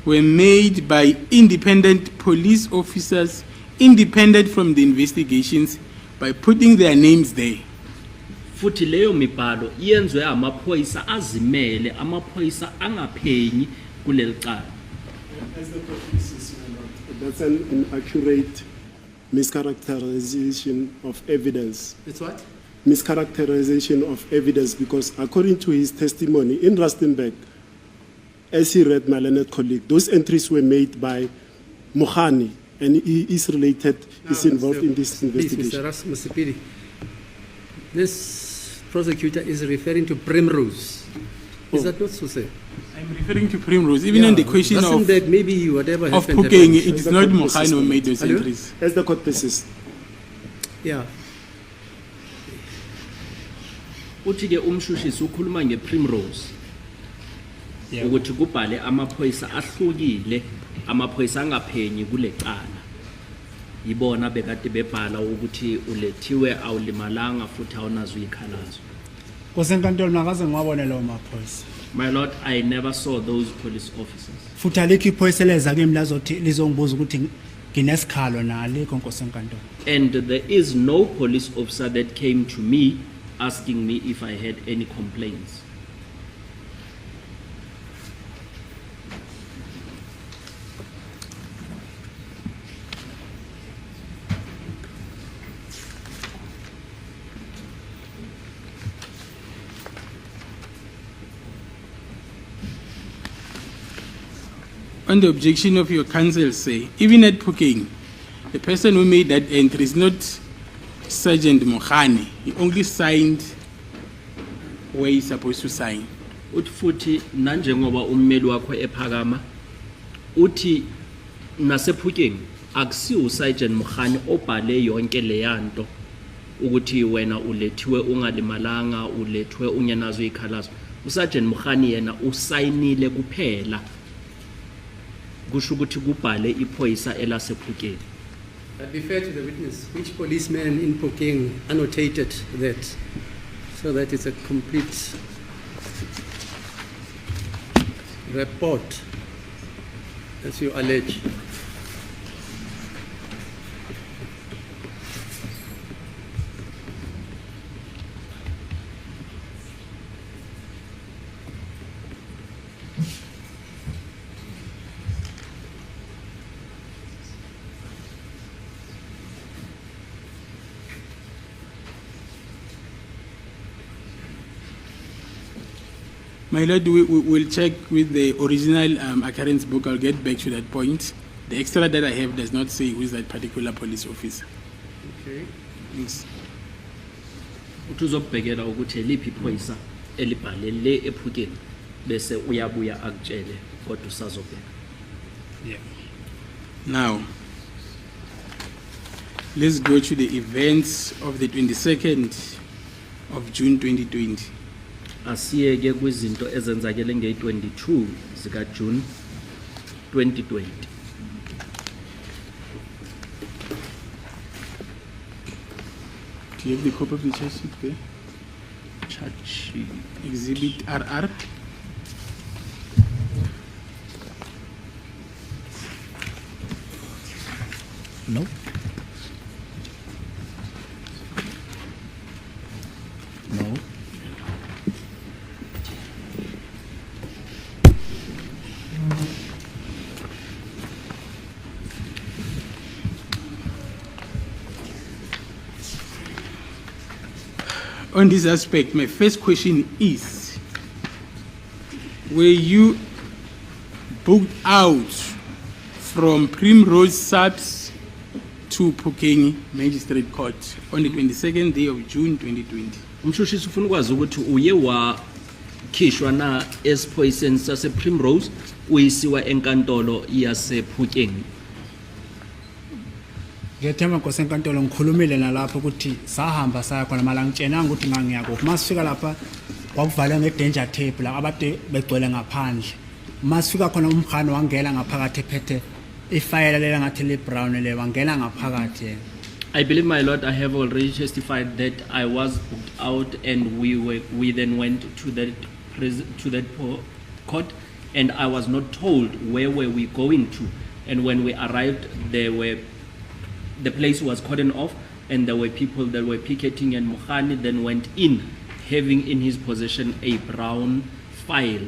were made by independent police officers, independent from the investigations, by putting their names there. Futhi leyo mibhalo yenziwe amaphoyisa azimele, amaphoyisa angaphenyi kuleli cala. As the court pleases, my lord, that's an inaccurate mischaracterization of evidence. It's what? Mischaracterization of evidence because according to his testimony in Rustenburg, as he read my learned colleague, those entries were made by Mohani and he is related, is Now, involved Mr. in this Please, Mr. investigation. Ras Mosepele. This prosecutor is referring to Primrose. Is Oh. that not so, sir? I'm referring to Primrose. Even on the question of, Rustenburg, maybe whatever of happened. Phokeng, happened. it is not Mohani who made those Hello? entries. As the court pleases. Yeah. Uthi ke umshushisi ukhuluma ngePrimrose ukuthi kubhale amaphoyisa ahlukile, amaphoyisa angaphenyi kule cala, yibona bekade bebhala ukuthi ulethiwe awulimalanga futhi awunazo izikhalazo. Nkosi enkantolo, mina akaze ngiwabone lawo maphoyisa. My lord, I never saw those police officers. Futhi alikho iphoyisa eleza kimi lazothi lizongibuza ukuthi nginesikhalo nalikho, nkosi enkantolo. And there is no police officer that came to me asking me if I had any complaints. On the objection of your counsel, say, even at Phokeng, the person who made that entry is not Sergeant Mohani. He only signed where he's supposed to sign. Uthi futhi nanjengoba ummeli wakho ephakama uthi nasePhokeng akusiwo uSergeant Mohani obhale yonke leyanto ukuthi wena ulethiwe ungalimalanga, ulethwe ungenazo izikhalazo. USergeant Mohani yena usayinile kuphela, kusho ukuthi kubhale iphoyisa elasePhokeng. I defer to the witness. Which policeman in Phokeng annotated that so that it's a complete report, as you allege? My lord, we will check with the original occurrence book. I'll get back to that point. The extra that I have does not say who is that particular police officer. Okay. Thanks. Uthi uzokubhekela ukuthi eliphi iphoyisa elibhale le ePhokeng bese uyabuya akutshele, kodwa usazobheka. Yeah. Now, let's go to the events of the 22nd of June 2020. Asiyeke kwizinto ezenzakele ngeyi-22 zikaJune 2020. Do you have the copy of the charge sheet there? Charge sheet. Exhibit RR. No. No. On this aspect, my first question is, were you booked out from Primrose SAPS to Phokeng Magistrate Court on the 22nd day of June 2020? Umshushisi ufuna ukwazi ukuthi uye wakhishwa na esiphoyiseni sase-Primrose uyisiwa enkantolo yasePhokeng. Ngiyethemba, Nkosi enkantolo, ngikhulumile nalapho ukuthi sahamba saya khona mala ngitshenanga ukuthi ngangiya kuphi. Masifika lapha kwakuvalwe nge-danger tape la, abantu begcwele ngaphandle. Masifika khona umkhani wangena ngaphakathi ephethe ifayela lela ngathi li-brown le, wangena ngaphakathi yena. I believe, my lord, I have already testified that I was booked out and we then went to that court, and I was not told where were we going to. And when we arrived, the place was cordoned off and there were people that were picketing, and Mukhani then went in, having in his possession a brown file.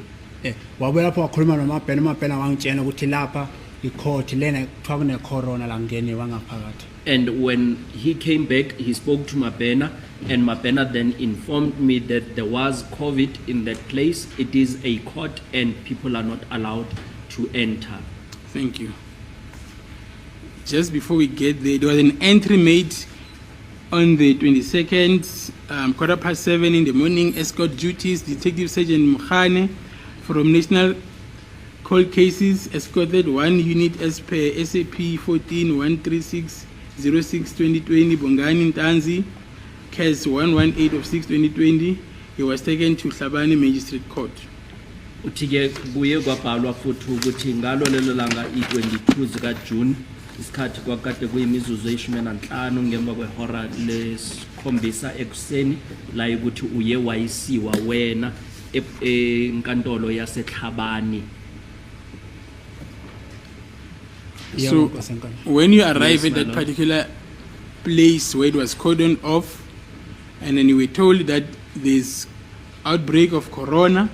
Wabuya lapho wakhuluma noMabhena, uMabhena wangitshela ukuthi lapha i-court lena kuthiwa kune-corona la ngeniwa ngaphakathi. And when he came back, he spoke to Mabena, and Mabena then informed me that there was COVID in that place. It is a court, and people are not allowed to enter. Thank you. Just before we get there, there was an entry made on the 22nd, 7:15 in the morning, escort duties, Detective Sergeant Mkhane from National Cold Cases escorted one unit as per SAP 14 136 06 2020, Bongani Ntanzi, case 118 of 6 2020. He was taken to Hlabane Magistrate Court. Uthi ke kuye kwabhalwa futhi ukuthi ngalo lelo langa i-22 zika June, isikhathi kwakade kuyimizuzu eyishumi nanhlanu ngemva kwehora lesikhombisa ekuseni, la ukuthi uye wayisiwa wena enkantolo yaseTlhabane. Yebo, So, Nkosi enkantolo. when you arrive Yes, at my that lord. Particular place where it was cordoned off, and then you were told that there's outbreak of corona,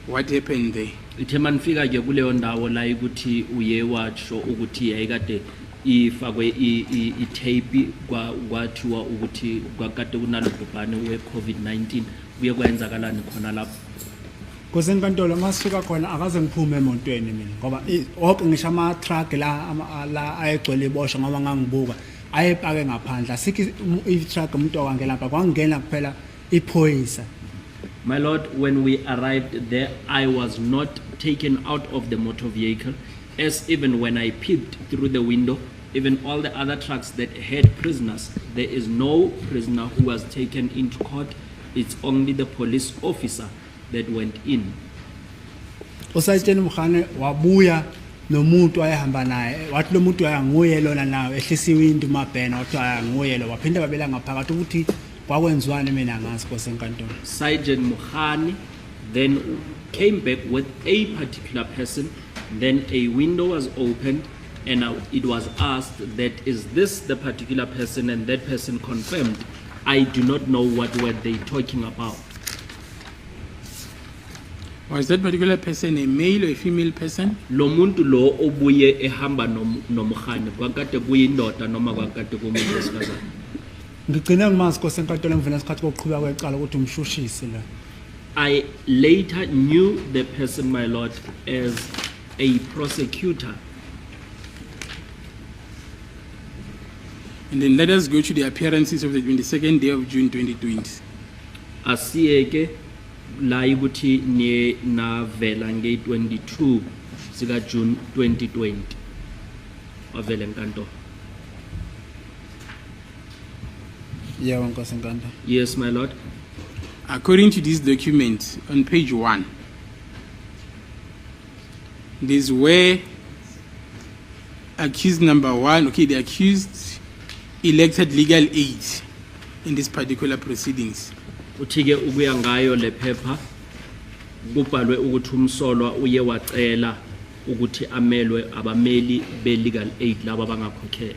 what happened there? Ithe manifika ke kuleyo ndawo la ukuthi uye washo ukuthi yayikade ifakwe i-tape, kwathiwa ukuthi kwakade kunalo bhubhane we-COVID-19, kuye kwenzakalani khona lapho? Nkosi enkantolo, masifika khona akaze ngiphume emotweni mina ngoba wonke ngisho ama-truck la la ayegcwele iboshwa ngoba ngangibuka ayepake ngaphandle, asikho i-truck umuntu owangena lapha, kwangena kuphela iphoyisa. My lord, when we arrived there, I was not taken out of the motor vehicle, as even when I peeped through the window, even all the other trucks that had prisoners, there is no prisoner who was taken into court. It's only the police officer that went in. Usayitsheni Mkhane wabuya nomuntu ayehamba naye, wathi lo muntu ayanguye lona nawe ehlisiwe into uMabhena, wathi ayanguye lo, waphinde babela ngaphakathi ukuthi kwakwenziwani mina angazi, Nkosi enkantolo. Sergeant Mukhani then came back with a particular person. Then a window was opened and it was asked that is this the particular person, and that person confirmed. I do not know what were they talking about. Was that particular person a male or a female person? Lo muntu lo obuye ehamba noMkhani kwakade kuyindoda noma kwakade kumuntu wesifazane? Ngigcine ngimazi, Nkosi enkantolo, emveni kwesikhathi kokuqhubeka kwecala ukuthi umshushisi lo. I later knew the person, my lord, as a prosecutor. And then let us go to the appearances of the 22nd day of June 2020. Asiyeke la ukuthi niye navela nge-22 sika June 2020 wavela enkantolo. Yebo, Nkosi enkantolo. Yes, my lord. According to this document on page 1, this where accused number one, okay, the accused elected legal aid in this particular proceedings. Uthi ke ukuya ngayo le phepha kubhalwe ukuthi umsolwa uye wacela ukuthi amelwe abameli be-legal aid laba abangakhokhelwa.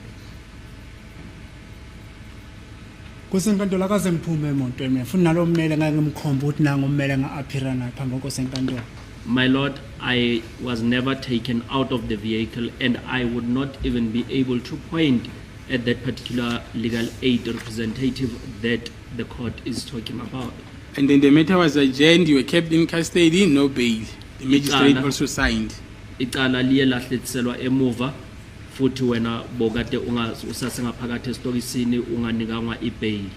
Nkosi enkantolo, akaze ngiphume emotweni mina futhi nalo mmele ngake ngimkhomba ukuthi nangu ummele nga-appeara naye phambi kwenkosi enkantolo. My lord, I was never taken out of the vehicle and I would not even be able to point at that particular legal aid representative that the court is talking about. And then the matter was adjourned, you were kept in custody, no bail. The magistrate Icala. Also signed. Icala liye lahlehliselwa emuva futhi wena bokade unga usasengaphakathi esitokisini unganikangwa ibail.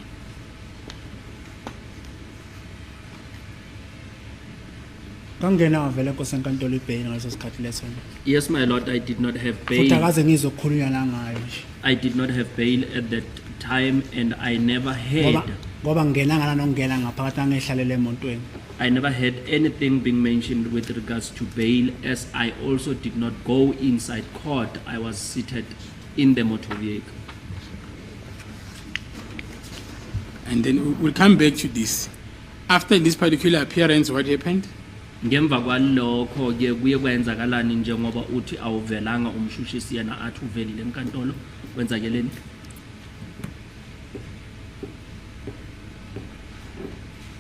Kangenanga vele nkosi enkantolo ibail ngaleso sikhathi leso. Yes, my lord, I did not have Futhi bail. akaze ngizokhulunywa nangayo nje. I did not have bail at that time and I never Ngoba had ngoba ngingenanga nanokungena ngaphakathi angihlalele emotweni. I never had anything being mentioned with regards to bail, as I also did not go inside court. I was seated in the motor vehicle. And then we'll come back to this. After this particular appearance, what happened? Ngemva kwalokho ke kuye kwenzakalani njengoba uthi awuvelanga umshushisi yena athi uvelile enkantolo kwenzakeleni?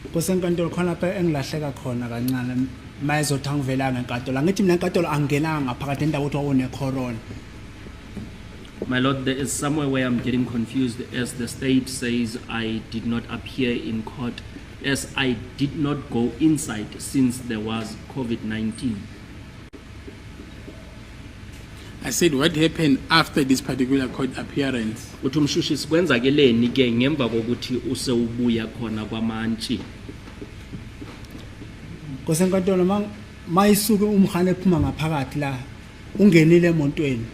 Nkosi enkantolo khona lapha engilahleka khona kancane mayezothi angivelanga enkantolo angithi mina enkantolo angingenanga ngaphakathi endawo ukuthi wawune-corona. My lord, there is somewhere where I'm getting confused, as the state says I did not appear in court, as I did not go inside since there was COVID-19. I said, what happened after this particular court appearance? Uthi umshushisi kwenzakeleni ke ngemva kokuthi usewubuya khona kwamantshi? Nkosi enkantolo mayisuke uMkhane ephuma ngaphakathi la ungenile emotweni.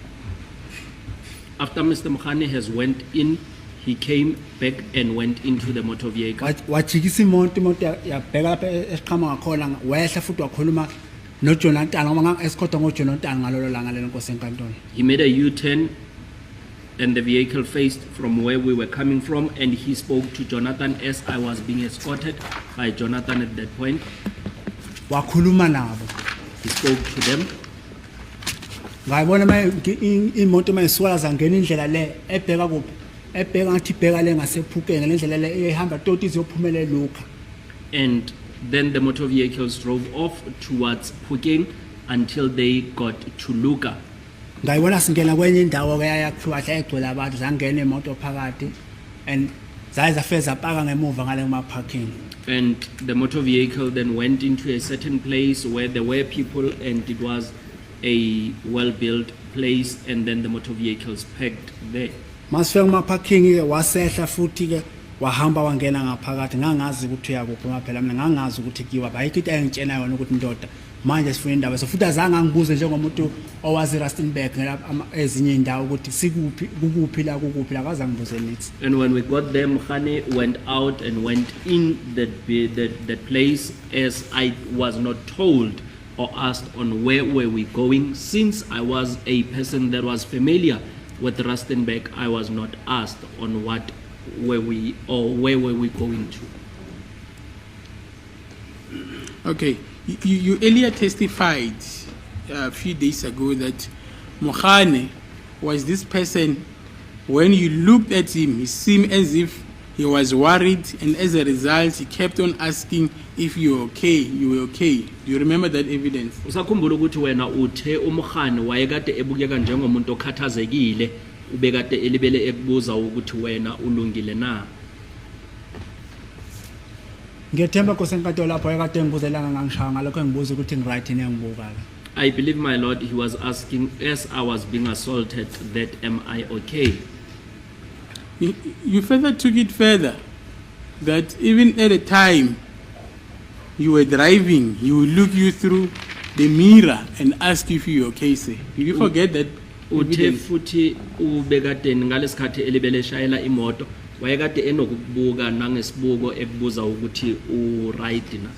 After Mr. Mkhane has went in, he came back and went into the motor vehicle. Wajikisa imoto imoto yabheka lapha esiqhamuka ngakhona wehla futhi wakhuluma noJonathan ngoba ngangi-escortwa ngoJonathan ngalolo langa lelo nkosi enkantolo. He made a U-turn and the vehicle faced from where we were coming from, and he spoke to Jonathan as I was being escorted by Jonathan at that point. Wakhuluma nabo. He spoke to them. Ngayibona imoto mayisuka zangena indlela le ebheka kuphi ebheka ngathi ibheka le ngasePhokeng le ndlela le ehamba toti izophumela eLuka. And then the motor vehicles drove off towards Phokeng until they got to Luka. Ngayibona singena kwenye indawo ke yayakhiwa kahle egcwele abantu zangena imoto phakathi and zaye zafike zapaka ngemuva ngale kuma-parking. And the motor vehicle then went into a certain place where there were people, and it was a well built place, and then the motor vehicles parked there. Masifika kuma-parking-ke wasehla futhi-ke wahamba wangena ngaphakathi ngangazi ukuthi uyakuphi ngoba phela mina ngangazi ukuthi kuyiwa ayikho into ayengitshena yona ukuthi ndoda manje sifuna indaba so futhi azange angibuze njengomuntu owazi iRustenburg ezinye iy'ndawo ukuthi sikuphi kukuphi la kukuphi la akaze angibuze nithi. And when we got there, Mkhane went out and went in that place, as I was not told or asked on where were we going. Since I was a person that was familiar with Rustenburg, I was not asked on what were we or where were we going to. Okay. You earlier testified a few days ago that Mohane was this person, when you looked at him, he seemed as if he was worried, and as a result, he kept on asking if you're okay, you were okay. Do you remember that evidence? Usakhumbula ukuthi wena uthe uMkhane wayekade ebukeka njengomuntu okhathazekile ubekade elibele ekubuza ukuthi wena ulungile na? Ngiyethemba nkosi enkantolo lapho wayekade engibuzelanga ngangishaya ngalokho engibuza ukuthi ngi-right nengibuka la. I believe, my lord, he was asking as I was being assaulted that am I okay? You further took it further that even at the time you were driving, he would look you through the mirror and ask if you're okay, sir. Did you forget that Uthe evidence? Futhi ubekade ngalesikhathi elibele eshayela imoto wayekade enokukubuka nangesibuko ekubuza ukuthi u-right na.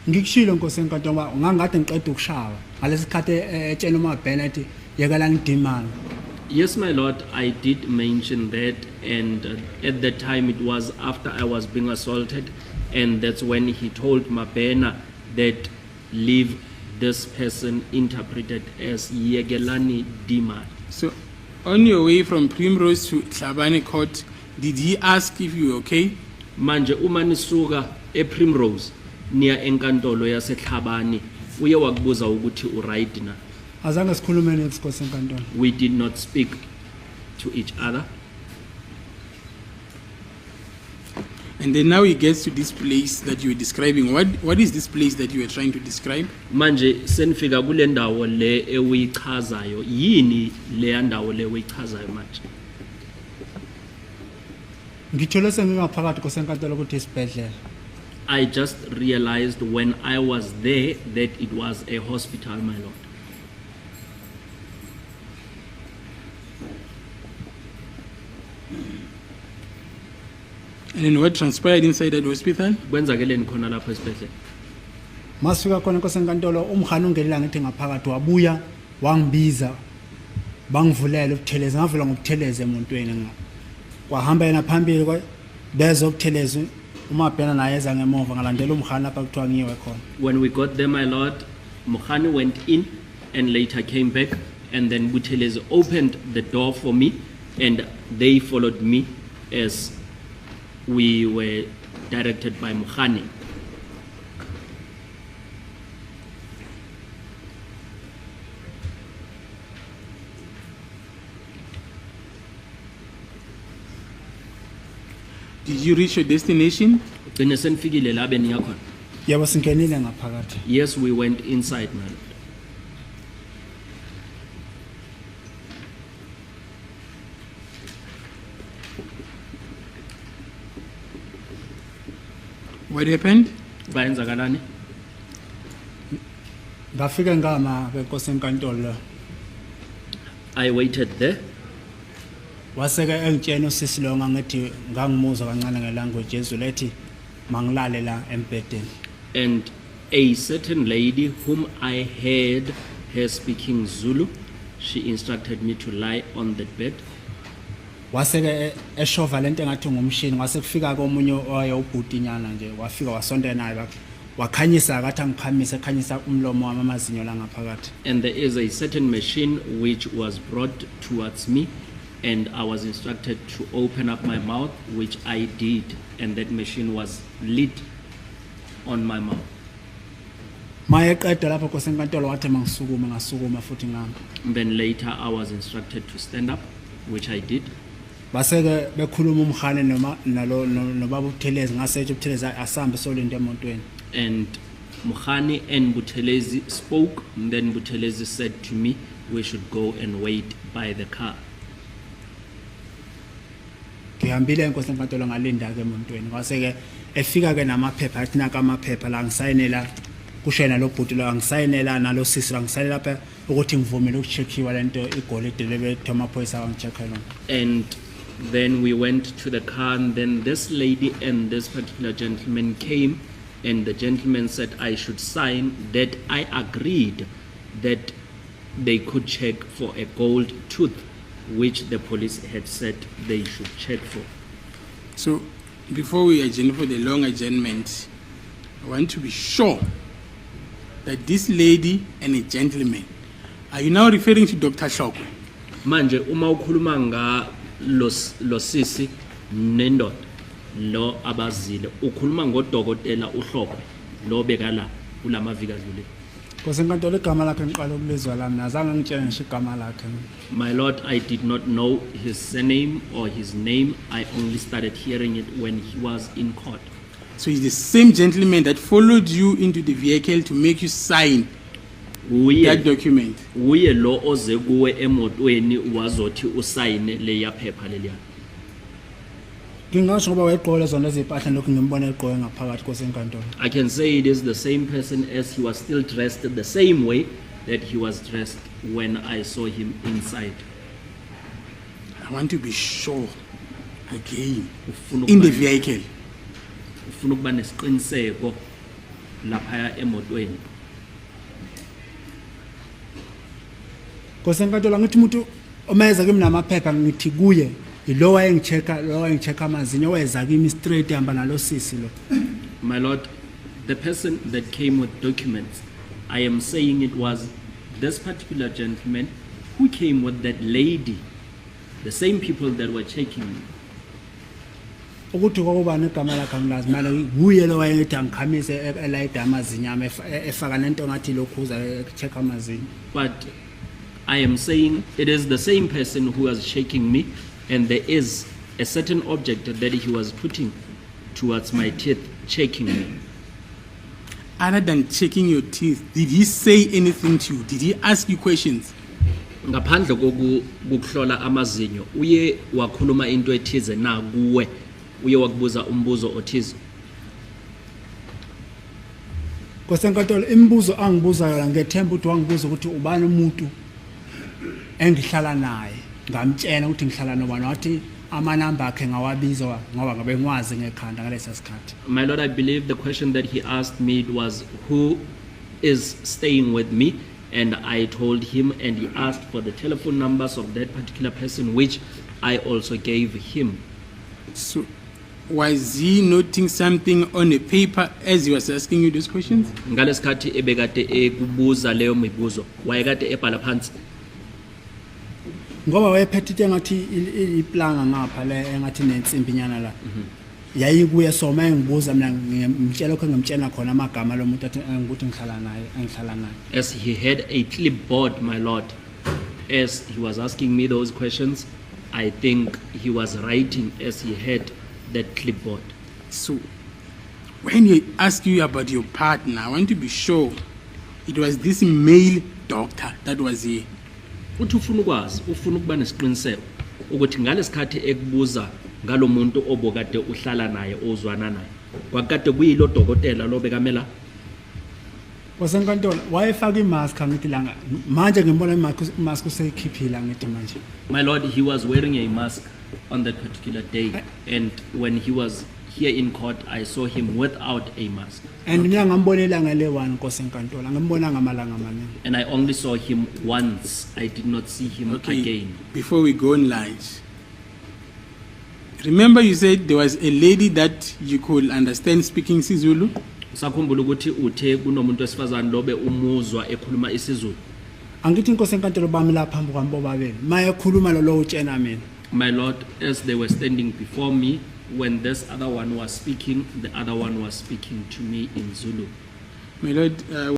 Ngikushilo nkosi enkantolo ngoba ngangikade ngiqeda ukushawa ngalesi sikhathi etshela uMabhena ethi yekelani dimani. Yes, my lord, I did mention that, and at that time it was after I was being assaulted, and that's when he told Mabena that leave this person, interpreted as Yegelani Dima. So, on your way from Primrose to Tlhabane Court, did he ask if you were okay? Manje uma nisuka ePrimrose niya enkantolo yaseTlhabane uye wakubuza ukuthi uright na? Azange sikhulume niks nkosi enkantolo. We did not speak to each other. And then now he gets to this place that you were describing. What is this place that you were trying to describe? Manje senifika kule ndawo le ewuyichazayo, yini leya ndawo le oyichazayo manje? Ngithole sengingaphakathi nkosenkantolo ukuthi isibhedlela. I just realized when I was there that it was a hospital, my lord. And then what transpired inside that hospital? Kwenzakeleni khona lapho esibhedlela? Masifika khona nkosenkantolo umhani ungenile ngithi ngaphakathi wabuya wangibiza bangivulela uButhelezi ngavula ngoButhelezi emontweni nga kwahamba yena phambili beza uButhelezi uMabhena naye eza ngemuva ngalandela umhani lapha kuthiwa ngiyiwe khona. When we got there, my lord, Mukhani went in and later came back, and then Buthelezi opened the door for me, and they followed me as we were directed by Mukhani. Did you reach your destination? Gcine senifikile la beniya khona? Yebo, singenile ngaphakathi. Yes, we went inside, my lord. What happened? Bayenzakalani? Ngafike ngama nkosi enkantolo. I waited there. Waseke engitshena usisi lo ngangithi ngangimuzwa kancane ngelanguage yezulu ethi mangilale la embhedeni. And a certain lady whom I heard her speaking Zulu, she instructed me to lie on the bed. Waseke eshova lento engathi ngumshini kwase kufika komunye owaye ubhutinyana nje wafika wasondela naye wakhanyisa akathi angikhamise ekhanyisa umlomo wami amazinyo la ngaphakathi. And there is a certain machine which was brought towards me, and I was instructed to open up my mouth, which I did, and that machine was lit on my mouth. Mayeqeda lapho nkosenkantolo wathi mangisukuma ngasukuma futhi ngihamba. And then later I was instructed to stand up, which I did. Baseke bekhuluma umhane noma nalo nobaba uButhelezi ngasethi uButhelezi asambe solinda emotweni. And Mukhani and Buthelezi spoke, and then Buthelezi said to me, we should go and wait by the car. Ngihambile inkosi enkantolo ngalinda ke emotweni kwase-ke efika-ke namaphepha athi naka amaphepha la ngisayinela kusho yena lo bhuti lo angisayinela nalo sisi la ngisayinela lapha ukuthi ngivumile ukucheck-iwa lento igolide lebethu amaphoyisa awangi-check-a lona. And then we went to the car, and then this lady and this particular gentleman came, and the gentleman said I should sign that I agreed that they could check for a gold tooth, which the police had said they should check for. So before we adjourn for the long adjournment, I want to be sure that this lady and a gentleman, are you now referring to Dr. Shokwe? Manje uma ukhuluma nga lo sisi nendoda lo abazile ukhuluma ngodokotela uHlokwe lo bekala kulamaviki adlule? Nkosi enkantolo igama lakhe ngiqala ukulizwa lami nazange ngitshele ngisho igama lakhe. My lord, I did not know his surname or his name. I only started hearing it when he was in court. So it's the same gentleman that followed you into the vehicle to make you sign Uye that document. Uye lo oze kuwe emotweni wazothi usayine leya phepha leliya? Ngingasho ngoba wayegqoke zona ezimpahla lokhu ngimbona egqoke ngaphakathi nkosi enkantolo. I can say it is the same person, as he was still dressed the same way that he was dressed when I saw him inside. I want to be sure again. Ufuna In the vehicle. Ufuna ukuba nesiqiniseko laphaya emotweni. Nkosi enkantolo ngithi umuntu omeza kimi namaphepha ngithi kuye yilo wayengi-check-a lo wayengi-check-a amazinyo weza kimi straight ehamba nalo sisi lo. My lord, the person that came with documents, I am saying it was this particular gentleman who came with that lady, the same people that were checking me. Ukuthi kwakubani igama lakhe angilazi manje kuye lo wayengithi angikhamise elayida amazinyo ami efaka nento ngathi lokhuza check amazinyo. But I am saying it is the same person who was checking me, and there is a certain object that he was putting towards my teeth, checking me. Other than checking your teeth, did he say anything to you? Did he ask you questions? Ngaphandle kokuhlola amazinyo, uye wakhuluma into ethize na kuwe? Uye wakubuza umbuzo othize? Nkosi enkantolo, imibuzo angibuza yona, ngethemba ukuthi wangibuza ukuthi ubani umuntu engihlala naye. Ngamtshela ukuthi ngihlala nobani, wathi amanamba akhe ngawabiza ngoba ngabe ngiwazi ngekhanda ngalesa sikhathi. My lord, I believe the question that he asked me was who is staying with me, and I told him, and he asked for the telephone numbers of that particular person, which I also gave him. So, was he noting something on a paper as he was asking you those questions? Ngalesikhathi ebekade ekubuza leyo mibuzo, wayekade ebhala phansi? Ngoba wayephethe into engathi iplanga ngapha le engathi nensimbinyana la yayikuye, so uma engibuza mina ngimtshela lokho engimtshela khona, amagama lo muntu athi ngikuthi ngihlala naye, engihlala naye. As he had a clipboard, my lord, as he was asking me those questions, I think he was writing as he had that clipboard. So, when he asked you about your partner, I want to be sure it was this male doctor that was here. Uthi ufuna ukwazi, ufuna ukuba nesiqiniseko ukuthi ngalesikhathi ekubuza ngalomuntu obokade uhlala naye, ozwana naye, kwakade kuyilo dokotela lo bekamela? Nkosi enkantolo, wayefaka imask, angithi langa manje ngimbona imask useyikhiphile, angithi manje. My lord, he was wearing a mask on that particular day, and when he was here in court, I saw him without a mask. And mina ngambona ilanga le-one, nkosi enkantolo, angimbonanga amalanga amaningi. And I only saw him once. I did not see him again. Before we go on lunch, remember you said there was a lady that you could understand speaking isiZulu? Usakhumbula ukuthi uthe kunomuntu wesifazane lobe umuzwa ekhuluma isiZulu? Angithi, inkosi enkantolo, bami la phambi kwami bobabili, ma ekhuluma lo lo utshena mina. My lord, as they were standing before me, when this other one was speaking, the other one was speaking to me in Zulu. My lord,